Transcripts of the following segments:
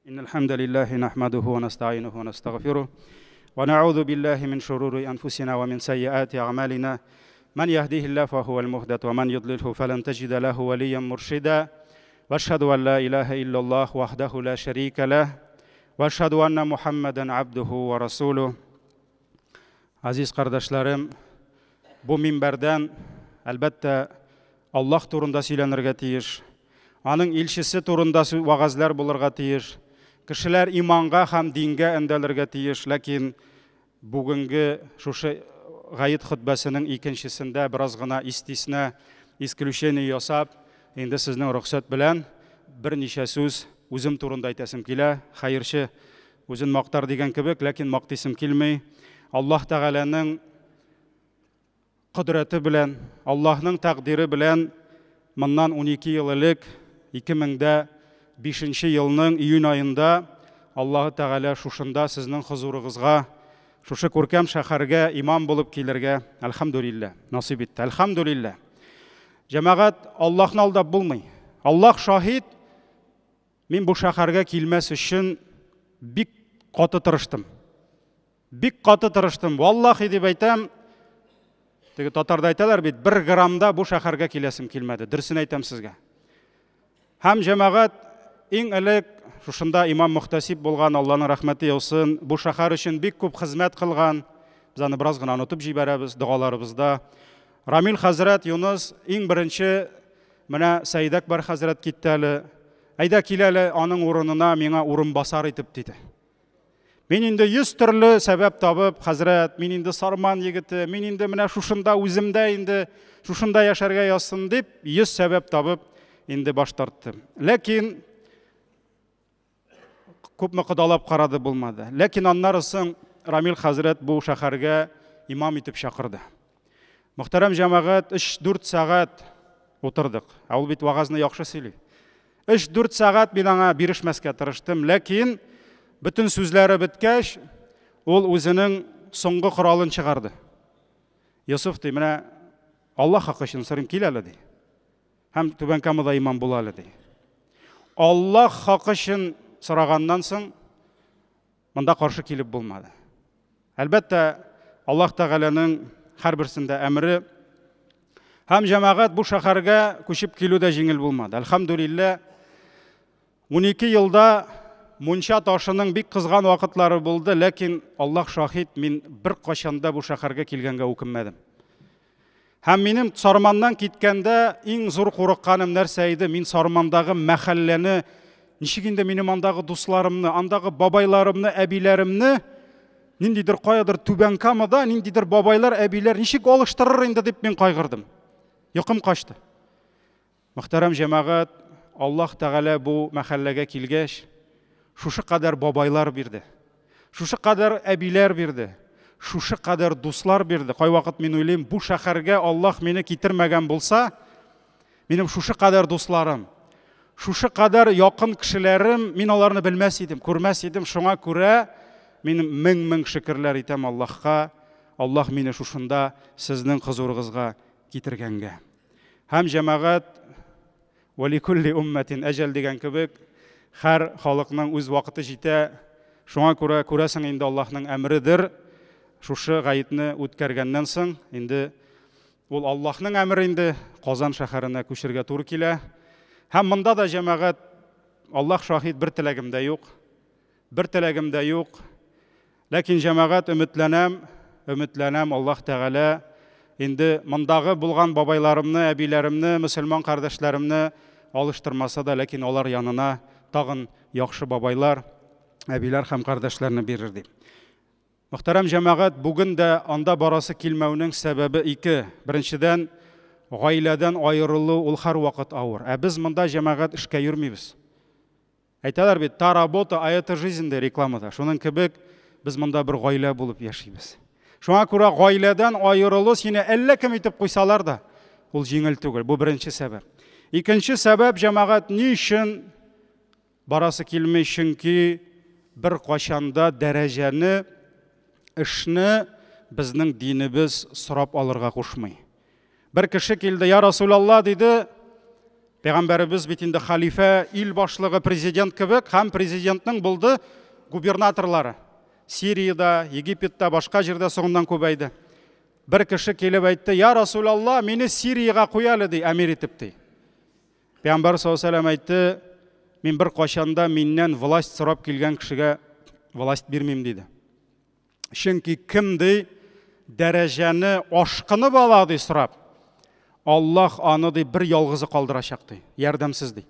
إن الحمد لله نحمده ونستعينه ونستغفره ونعوذ بالله من شرور أنفسنا ومن سيئات أعمالنا من يهديه الله فهو المهتد ومن يضلله فلن تجد له وليا مرشدا واشهد أن لا إله إلا الله وحده لا شريك له واشهد أن محمدا عبده ورسوله. Aziz kardeşlerim, bu minberden әлбәттә Аллаһ турында сөйләнергә тиеш. Аның илчесе турында вәгазьләр булырга тиеш. Кешеләр иманга һәм дингә өндәлергә тиеш, ләкин бүгенге шушы гает хөтбәсенең икенчесендә бераз гына истисна, исключение ясап, инде сезнең рөхсәт белән берничә сүз үзем турында әйтәсем килә. Хәерче үзен мактар дигән кебек, ләкин мактыйсым килми. Аллаһ Тәгаләнең кодрәте белән, Аллаһның тәкъдире белән моннан 12 ел элек, 2005 елның июнь аенда Аллаһ Тәгалә шушында сезнең хозурыгызга, шушы күркәм шәһәргә имам булып килергә, әлхәмдүлилләһ, насыйп итте. Әлхәмдүлилләһ. Җәмәгать, Аллаһны алдап булмый. Аллаһ шаһид, мин бу шәһәргә килмәс өчен бик каты тырыштым. Бик каты тырыштым. Валлахи дип әйтәм, теге татарда әйтәләр бит, бер граммда бу шәһәргә киләсем килмәде. Дөресен әйтәм сезгә. Һәм җәмәгать, иң элек шушында имам мөхтәсиб булган, Аллаһның рәхмәте яусын, бу шәһәр өчен бик күп хезмәт кылган, без аны бераз гына онытып җибәрәбез догаларыбызда. Рамил хәзрәт Юныс иң беренче менә Сәйдәкбәр хәзрәт китте әле. Әйдә кил әле аның урынына миңа урынбасар итеп диде. Мин инде 100 төрле сәбәп табып, хәзрәт, мин инде Сарман егете, мин инде менә шушында үземдә инде шушында яшәргә язсын дип 100 сәбәп табып инде баш тарттым. Ләкин күпме кодалап карады булмады. Ләкин аннары соң Рамил хәзрәт бу шәһәргә имам итеп чакырды. Мөхтәрәм җәмәгать, 3-4 сәгать утырдык. Ә ул бит вагазны яхшы сөйли. 3-4 сәгать мин аңа бирешмәскә тырыштым, ләкин бөтен сүзләре беткәч, ул үзенең соңгы коралын чыгарды. Йосыф ди, менә Аллаһ хакы өчен сорыйм, кил әле ди. Һәм Түбән Камада имам була әле ди. Аллаһ хакы өчен сораганнан соң монда каршы килеп булмады. Әлбәттә, Аллаһ Тәгаләнең һәрберсендә әмре. Һәм җәмәгать бу шәһәргә күчеп килү дә җиңел булмады. Әлхәмдүлилләһ, 12 елда мунча ташының бик кызган вакытлары булды, ләкин Аллаһ шаһид, мин бер кайчан да бу шәһәргә килгәнгә үкенмәдем. Һәм минем Сарманнан киткәндә иң зур курыкканым нәрсә иде? Мин Сармандагы мәхәлләне, ничек инде минем андагы дусларымны, андагы бабайларымны, әбиләремне ниндидер каядыр Түбән Камада, ниндидер бабайлар, әбиләр ничек алыштырыр инде дип мин кайгырдым. Йокым качты. Мөхтәрәм җәмәгать, Аллаһ Тәгалә бу мәхәлләгә килгәч, шушы кадәр бабайлар бирде. Шушы кадәр әбиләр бирде. Шушы кадәр дуслар бирде. Кайвакыт мин уйлыйм, бу шәһәргә Аллаһ мине китермәгән булса, минем шушы кадәр дусларым, шушы кадәр якын кешеләрем, мин аларны белмәс идем, күрмәс идем. Шуңа күрә мин мең-мең шөкерләр итәм Аллаһка. Аллаһ мине шушында сезнең хозурыгызга китергәнгә. Һәм җәмәгать, вәликулли уммәтин әҗәл дигән кебек, һәр халыкның үз вакыты җитә. Шуңа күрә күрәсең инде Аллаһның әмредер. Шушы гаетне үткәргәннән соң инде ул Аллаһның әмре инде Казан шәһәренә күчергә туры килә. Һәм монда да җәмәгать, Аллаһ шаһид, бер теләгем дә юк. Бер теләгем дә юк. Ләкин җәмәгать, өметләнәм, өметләнәм Аллаһ Тәгалә инде мондагы булган бабайларымны, әбиләремне, мөселман кардәшләремне алыштырмаса да, ләкин алар янына тагын яхшы бабайлар, әбиләр һәм кардәшләрне бирер дип. Мөхтәрәм җәмәгать, бүген дә анда барасы килмәүнең сәбәбе ике. Беренчедән, гаиләдән аерылу ул һәрвакыт авыр. Ә без монда җәмәгать эшкә йөрмибез. Әйтәләр бит, та работа, а это жизнь ди рекламада. Шуның кебек без монда бер гаилә булып яшибез. Шуңа күрә гаиләдән аерылу сине әллә кем итеп куйсалар да, ул җиңел түгел. Бу беренче сәбәп. Икенче сәбәп, җәмәгать, ни өчен барасы килми? Чөнки бер кайчанда дәрәҗәне, эшне безнең динебез сорап алырга кушмый. Бер кеше килде, я Расулалла, диде, Пәйгамбәребез бит инде халифә, ил башлыгы, президент кебек һәм президентның булды губернаторлары. Сириядә, Египетта, башка җирдә соңыннан күбәйде. Бер кеше килеп әйтте, "Я Расулалла, мине Сириягә куй әле", ди, әмир итеп ди. Пәйгамбәр саллаллаһу алейһи әйтте, "Мин бер кайчанда миннән власть сорап килгән кешегә власть бирмим", диде. Чөнки кем ди дәрәҗәне ашкынып ала ди сорап, Аллаһ аны ди бер ялгызы калдырачак ди, ярдәмсез ди.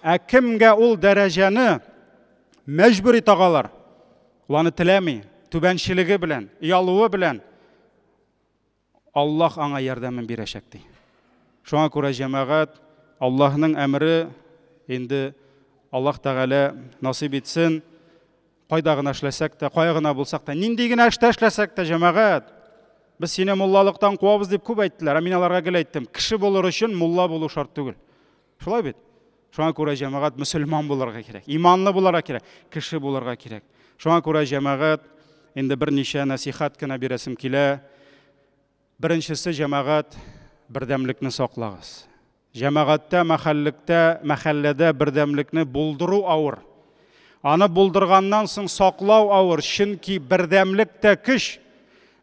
Ә кемгә ул дәрәҗәне мәҗбүри тагалар, ул аны теләми, түбәнчелеге белән, оялуы белән Аллаһ аңа ярдәмен бирәчәк ди. Шуңа күрә җәмәгать, Аллаһның әмере инде Аллаһ Тәгалә насыйп итсен, кайда гына эшләсәк тә, кая гына булсак та, нинди генә эштә эшләсәк тә, җәмәгать, без сине муллалыктан куабыз дип күп әйттеләр, ә мин аларга гел әйттем, кеше булыр өчен мулла булу шарт түгел. Шулай бит? Шуңа күрә җәмәгать мөселман булырга кирәк, иманлы булырга кирәк, кеше булырга кирәк. Шуңа күрә җәмәгать инде берничә нәсихәт кенә бирәсем килә. Беренчесе җәмәгать бердәмлекне саклагыз. Җәмәгатьтә, мәхәллектә, мәхәлләдә бердәмлекне булдыру авыр. Аны булдырганнан соң саклау авыр, чөнки бердәмлектә көч,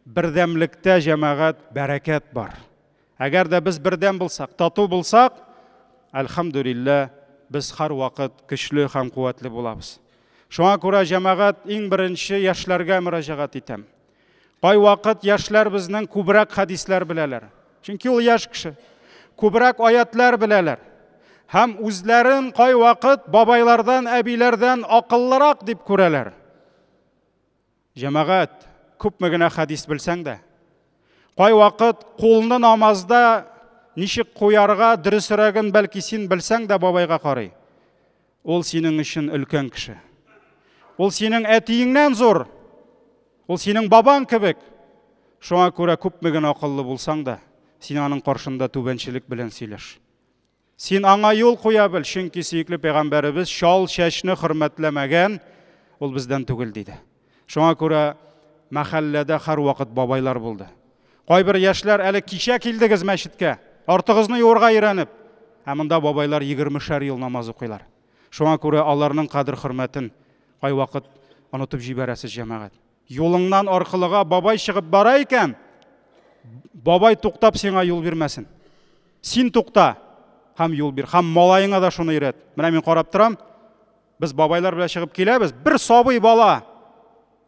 бердәмлектә җәмәгать бәрәкәт бар. Әгәр дә без бердәм булсак, тату булсак, әлхәмдүлилләһ, без һәрвакыт көчле һәм куәтле булабыз. Шуңа күрә җәмәгать иң беренче яшьләргә мөрәҗәгать итәм. Кайвакыт яшьләр безнең күбрәк хәдисләр беләләр. Чөнки ул яшь кеше. Күбрәк аятлар беләләр. Һәм үзләрен кайвакыт бабайлардан, әбиләрдән акыллырак дип күрәләр. Җәмәгать, күпме генә хәдис белсәң дә, кайвакыт кулны намазда ничек куярга дөресрәген бәлки син белсәң дә бабайга карый. Ул синең өчен өлкән кеше. Ул синең әтиеңнән зур. Ул синең бабаң кебек. Шуңа күрә күпме генә акыллы булсаң да, син аның каршында түбәнчелек белән сөйләш. Син аңа юл куя бел, чөнки сөекле пәйгамбәребез чал чәчне хөрмәтләмәгән, ул бездән түгел, диде. Шуңа күрә мәхәлләдә һәрвакыт бабайлар булды. Кайбер яшьләр әле кичә килдегез мәчеткә, артыгызны юырга өйрәнеп, ә монда бабайлар егермешәр ел намаз укыйлар. Шуңа күрә аларның кадер-хөрмәтен кайвакыт онытып җибәрәсез, җәмәгать. Юлыңнан аркылыга бабай чыгып бара икән, бабай туктап сиңа юл бирмәсен. Син тукта һәм юл бир. Һәм малаеңа да шуны өйрәт. Менә мин карап торам, без бабайлар белән чыгып киләбез, бер сабый бала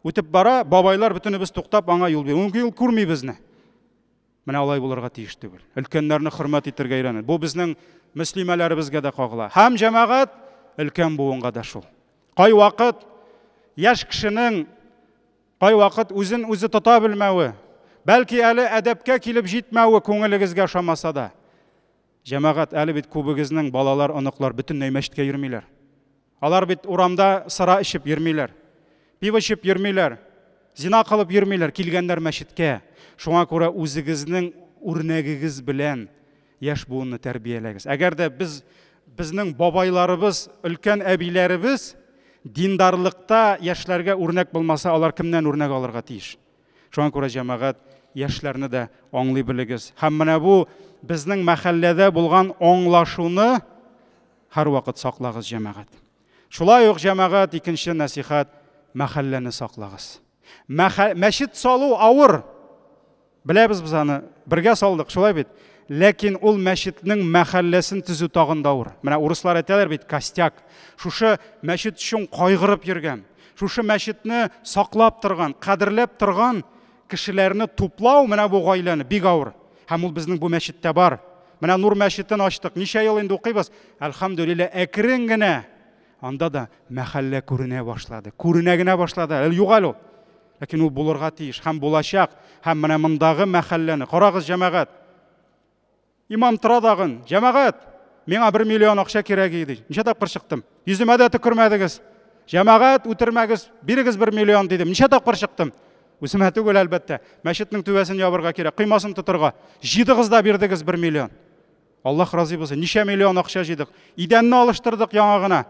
үтеп бара, бабайлар бөтенебез туктап аңа юл бир. Ул күрми безне. Менә алай булырга тиеш түгел. Өлкәннәрне хөрмәт итәргә өйрәнә. Бу безнең мөслимәләребезгә дә кагыла. Һәм җәмәгать өлкән буынга да шул. Кайвакыт яшь кешенең кайвакыт үзен үзе тота белмәве, бәлки әле әдәпкә килеп җитмәве күңелегезгә ошамаса да. Җәмәгать, әле бит күбегезнең балалар, оныклар бөтенләй мәчеткә йөрмиләр. Алар бит урамда сыра эчеп йөрмиләр. Пиво эчеп йөрмиләр. Зина кылып йөрмиләр, килгәннәр мәчеткә. Шуңа күрә үзегезнең үрнәгегез белән яшь буынны тәрбияләгез. Әгәр дә без безнең бабайларыбыз, өлкән әбиләребез диндарлыкта яшьләргә үрнәк булмаса, алар кемнән үрнәк алырга тиеш? Шуңа күрә җәмәгать яшьләрне дә аңлый белегез. Һәм менә бу безнең мәхәлләдә булган аңлашуны һәрвакыт саклагыз, җәмәгать. Шулай ук җәмәгать икенче нәсихәт мәхәлләне саклагыз. Мәчет салу авыр. Беләбез без аны, бергә салдык, шулай бит. Ләкин ул мәчетнең мәхәлләсен төзү тагын да авыр. Менә урыслар әйтәләр бит, костяк. Шушы мәчет өчен кайгырып йөргән, шушы мәчетне саклап торган, кадерләп торган кешеләрне туплау менә бу гаиләне бик авыр. Һәм ул безнең бу мәчеттә бар. Менә Нур мәчетен ачтык. Ничә ел инде укыйбыз? Әлхәмдүлилләһ, әкрен генә анда да мәхәллә күренә башлады. Күренә генә башлады. Әле юк әле ул. Ләкин ул булырга тиеш һәм булачак. Һәм менә мондагы мәхәлләне карагыз, җәмәгать. Имам тора дагын, җәмәгать, миңа 1 миллион акча кирәк иде. Ничә тапкыр чыктым? Йөземә дә төкермәдегез. Җәмәгать, үтермәгез, бирегез 1 миллион дидем. Ничә тапкыр чыктым? Үземә түгел, әлбәттә. Мәчетнең түбәсен ябырга кирәк, коймасын тотырга. Җыйдыгыз да бирдегез 1 миллион. Аллаһ разый булсын. Ничә миллион акча җыйдык. Идәнне алыштырдык яңа гына.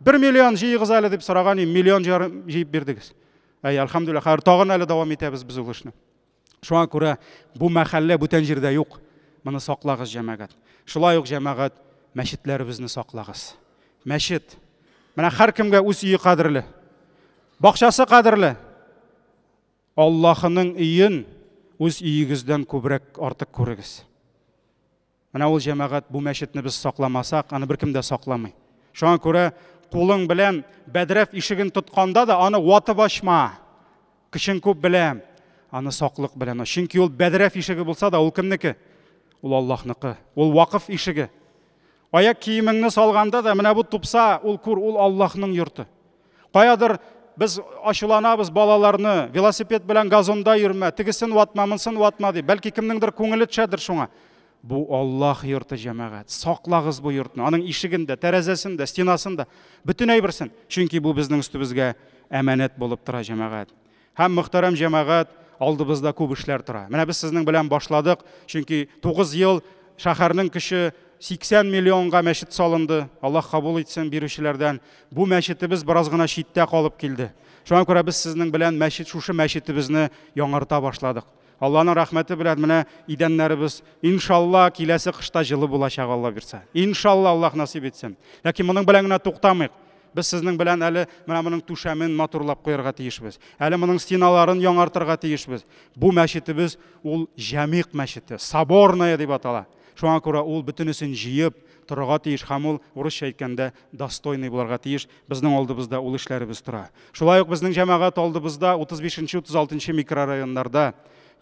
1 миллион җыегыз әле дип сораган идем, миллион ярым җыеп бирдегез. Әй, әлхәмдүлилләһ, хәзер тагын әле дәвам итәбез без ул эшне. Шуңа күрә бу мәхәллә бүтән җирдә юк. Моны саклагыз, җәмәгать. Шулай ук җәмәгать мәчетләребезне саклагыз. Мәчет. Менә һәркемгә үз өе кадерле. Бакчасы кадерле. Аллаһының өен үз өегездән күбрәк артык күрегез. Менә ул җәмәгать бу мәчетне без сакламасак, аны беркем дә сакламый. Шуңа күрә кулың белән бәдрәф ишеген тотканда да аны ватып ачма. Көчең күп беләм. Аны саклык белән ач. Чөнки ул бәдрәф ишеге булса да, ул кемнеке? Ул Аллаһныкы. Ул вакыф ишеге. Аяк киемеңне салганда да менә бу тупса, ул күр, ул Аллаһның йорты. Каядыр без ачуланабыз балаларны, велосипед белән газонда йөрмә, тегесен ватма, монысын ватма дип. Бәлки кемнеңдер күңеле төшәдер шуңа. Бу Аллаһ йорты, җәмәгать. Саклагыз бу йортны. Аның ишеген дә, тәрәзәсен дә, стенасын да, бөтен әйберсен. Чөнки бу безнең өстебезгә әманәт булып тора, җәмәгать. Һәм мөхтәрәм җәмәгать, алдыбызда күп эшләр тора. Менә без сезнең белән башладык, чөнки 9 ел шәһәрнең көче 80 миллионга мәчет салынды. Аллаһ кабул итсен бирүчеләрдән. Бу мәчетебез бераз гына читтә калып килде. Шуңа күрә без сезнең белән мәчет, шушы мәчетебезне яңарта башладык. Алланың рәхмәте белән менә идәннәребез иншалла киләсе кышта җылы булачак, Алла бирсә. Иншалла Аллаһ насыйп итсен. Ләкин моның белән генә туктамыйк. Без сезнең белән әле менә моның түшәмен матурлап куярга тиешбез. Әле моның стеналарын яңартырга тиешбез. Бу мәчетебез ул Җәмигъ мәчете, соборная дип атала. Шуңа күрә ул бөтенесен җыеп торырга тиеш һәм ул урысча әйткәндә достойный булырга тиеш. Безнең алдыбызда ул эшләребез тора. Шулай ук безнең җәмәгать алдыбызда 35-36 микрорайоннарда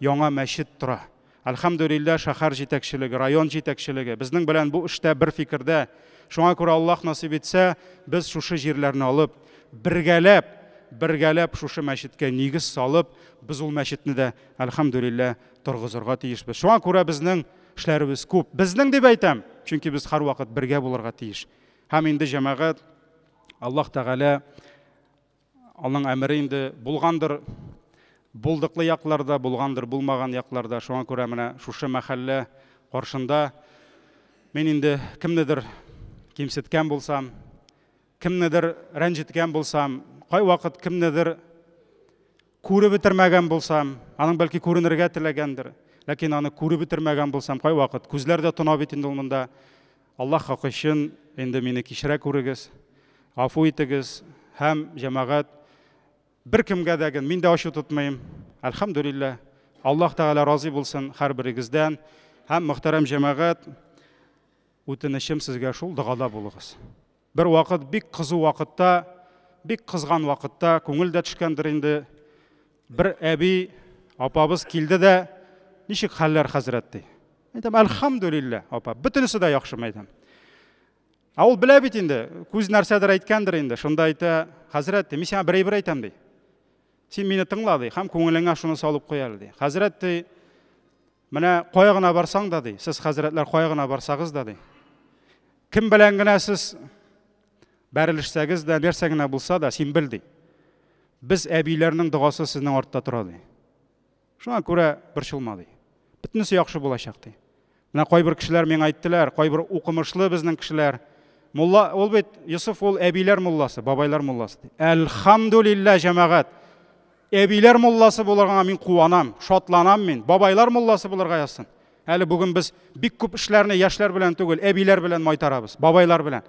яңа мәчет тора. Әлхәмдүлилләһ, шәһәр җитәкчелеге, район җитәкчелеге безнең белән бу эштә бер фикердә. Шуңа күрә Аллаһ насыйп итсә, без шушы җирләрне алып, бергәләп, бергәләп шушы мәчеткә нигез салып, без ул мәчетне дә, әлхәмдүлилләһ, торгызырга тиешбез. Шуңа күрә безнең эшләребез күп. Безнең дип әйтәм, чөнки без һәрвакыт бергә булырга тиеш. Һәм инде җәмәгать, Аллаһ Тәгалә Аның әмере инде булгандыр, булдыклы якларда, булгандыр, булмаган якларда. Шуңа күрә менә шушы мәхәллә каршында мин инде кемнедер кимсеткән булсам, кемнедер рәнҗеткән булсам, кайвакыт кемнедер күреп бетермәгән булсам, аның бәлки күренергә теләгәндер, ләкин аны күреп бетермәгән булсам, кайвакыт күзләр дә тона бит инде ул монда. Аллаһ хакы өчен инде мине кичерә күрегез, гафу итегез һәм җәмәгать беркемгә дә мин дә ачу тотмыйм. Әлхәмдүлилләһ. Аллаһ Тәгалә разый булсын һәрберегездән. Һәм мөхтәрәм җәмәгать, үтенечем сезгә шул догада булыгыз. Бер вакыт бик кызу вакытта, бик кызган вакытта, күңел дә төшкәндер инде, бер әби апабыз килде дә, ничек хәлләр, хәзрәт, ди. Әйтәм, әлхәмдүлилләһ, апа, бөтенесе дә яхшы, әйтәм. Ә ул белә бит инде, күз нәрсәдер әйткәндер инде. Шунда әйтә, хәзрәт, ди, мин сиңа бер әйбер әйтәм, ди. Син мине тыңла, ди, һәм күңелеңә шуны салып куй әле, ди. Хәзрәт, ди, менә кая гына барсаң да, ди, сез хәзрәтләр кая гына барсагыз да, ди. Кем белән генә сез бәрелешсәгез дә, нәрсә генә булса да, син бел, ди. Без әбиләрнең догасы сезнең артта тора, ди. Шуңа күрә борчылма, ди. Бөтенесе яхшы булачак, ди. Менә кайбер кешеләр миңа әйттеләр, кайбер укымышлы безнең кешеләр. Мулла, ул бит Йосыф ул әбиләр мулласы, бабайлар мулласы, ди. Әлхәмдүлилләһ, җәмәгать. Әбиләр мулласы булырга мин куанам, шатланам мин. Бабайлар мулласы булырга язсын. Әле бүген без бик күп эшләрне яшьләр белән түгел, әбиләр белән майтарабыз, бабайлар белән.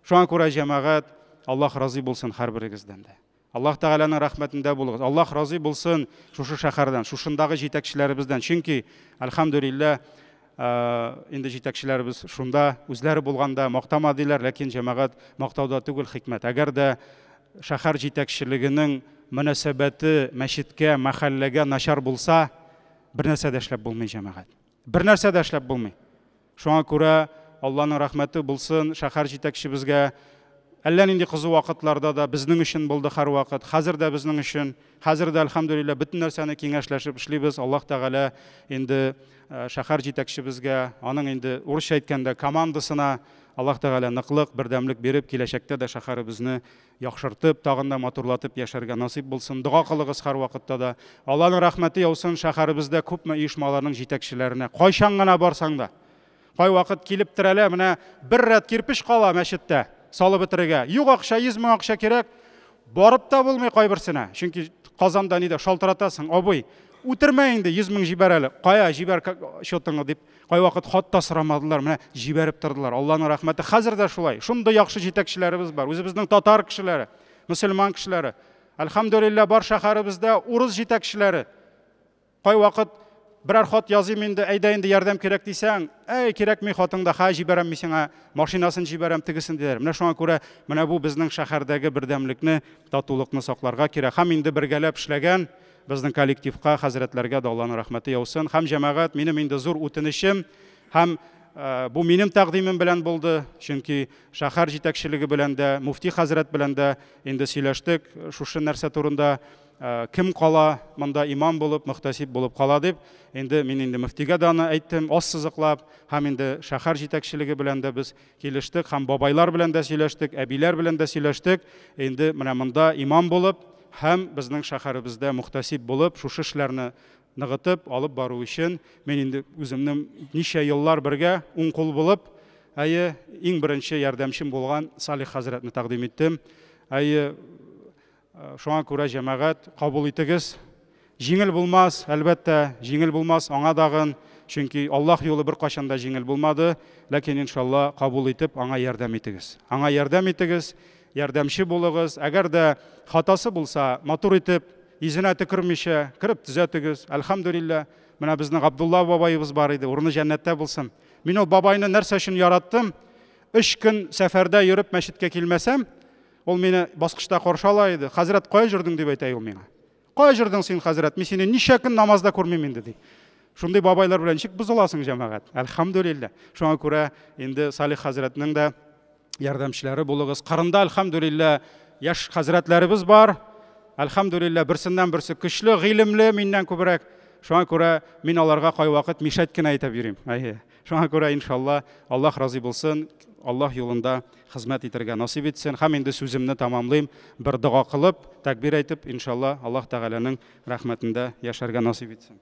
Шуңа күрә җәмәгать, Аллаһ разый булсын һәрберегездән дә. Аллаһ Тәгаләнең рәхмәтендә булыгыз. Аллаһ разый булсын шушы шәһәрдән, шушындагы җитәкчеләребездән. Чөнки, әлхәмдүлилләһ, инде җитәкчеләребез шунда үзләре булганда мактама диләр, ләкин җәмәгать мактауда түгел хикмәт. Әгәр дә шәһәр җитәкчелегенең мөнәсәбәте мәчеткә, мәхәлләгә начар булса, бер нәрсә дә эшләп булмый, җәмәгать. Бер нәрсә дә эшләп булмый. Шуңа күрә Алланың рәхмәте булсын шәһәр җитәкчебезгә. Әллә нинди кызу вакытларда да безнең өчен булды һәрвакыт. Хәзер дә безнең өчен. Хәзер дә, әлхәмдүлилләһ, бөтен нәрсәне киңәшләшеп эшлибез. Аллаһ Тәгалә инде шәһәр җитәкчебезгә, аның инде урысча әйткәндә командасына Аллаһ Тәгалә ныклык, бердәмлек биреп, киләчәктә дә шәһәребезне яхшыртып, тагын да матурлатып яшәргә насыйп булсын. Дога кылыгыз һәрвакытта да. Алланың рәхмәте яусын шәһәребездә күпме оешмаларның җитәкчеләренә. Кайчан гына барсаң да. Кайвакыт килеп терәлә, менә бер рәт кирпеч кала мәчеттә салып бетерергә. Юк акча, 100 мең акча кирәк. Барып та булмый кайберсенә. Чөнки Казанда нидә шалтыратасың, абый, Үтермә инде, 100 мең җибәр әле. Кая, җибәр счетыңны дип. Кайвакыт хат та сорамадылар, менә җибәреп тордылар. Алланың рәхмәте. Хәзер дә шулай. Шундый яхшы җитәкчеләребез бар. Үзебезнең татар кешеләре, мөселман кешеләре. Әлхәмдүлилләһ, бар шәһәребездә урыс җитәкчеләре. Кайвакыт берәр хат языйм инде, әйдә инде ярдәм кирәк дисәң, әй, кирәкми хатың да, хә, җибәрәм мин сиңа, машинасын җибәрәм, тегесен диләр. Менә шуңа күрә менә бу безнең шәһәрдәге бердәмлекне, татулыкны сакларга кирәк. Һәм инде бергәләп эшләгән безнең коллективка, хәзрәтләргә дә Алланың рәхмәте яусын. Һәм җәмәгать, минем инде зур үтенечем һәм бу минем тәкъдимем белән булды, чөнки шәһәр җитәкчелеге белән дә, муфти хәзрәт белән дә инде сөйләштек шушы нәрсә турында. Кем кала монда имам булып, мөхтәсиб булып кала дип, инде мин инде мөфтигә дә аны әйттем, ассызыклап, һәм инде шәһәр җитәкчелеге белән дә без килештек, һәм бабайлар белән дә сөйләштек, әбиләр белән дә сөйләштек. Инде менә монда имам булып һәм безнең шәһәребездә мөхтәсиб булып, шушы эшләрне ныгытып алып бару өчен мин инде үземнең ничә еллар бергә уң кул булып, әйе, иң беренче ярдәмчем булган Салих хәзрәтне тәкъдим иттем. Әйе, шуңа күрә җәмәгать кабул итегез. Җиңел булмас, әлбәттә, җиңел булмас аңа дагын, чөнки Аллаһ юлы беркайчан да җиңел булмады, ләкин иншалла кабул итеп аңа ярдәм итегез. Аңа ярдәм итегез, ярдәмче булыгыз. Әгәр дә хатасы булса, матур итеп, йөзенә төкермичә, кереп төзәтегез. Әлхәмдүлилләһ, менә безнең Габдулла бабаебыз бар иде, урыны җәннәттә булсын. Мин ул бабайны нәрсә өчен яраттым? Өч көн сәфәрдә йөреп мәчеткә килмәсәм, ул мине баскычта каршы ала иде. Хәзрәт, кая җөрдең дип әйтә ул миңа. Кая җөрдең син, хәзрәт? Мин сине ничә көн намазда күрмим инде, ди. Шундый бабайлар белән ничек бозыласың, җәмәгать? Әлхәмдүлилләһ. Шуңа күрә инде Салих хәзрәтнең дә ярдәмчеләре булыгыз. Кырында, әлхәмдүлилләһ, яшь хәзрәтләребез бар. Әлхәмдүлилләһ, берсеннән берсе көчле, гыйлемле миннән күбрәк. Шуңа күрә мин аларга кайвакыт мишәт кенә әйтеп йөрим. Әйе. Шуңа күрә, иншалла, Аллаһ разый булсын, Аллаһ юлында хезмәт итәргә насыйп итсен. Һәм инде сүземне тәмамлыйм, бер дога кылып, тәкбир әйтеп, иншалла, Аллаһ Тәгаләнең рәхмәтендә яшәргә насыйп итсен.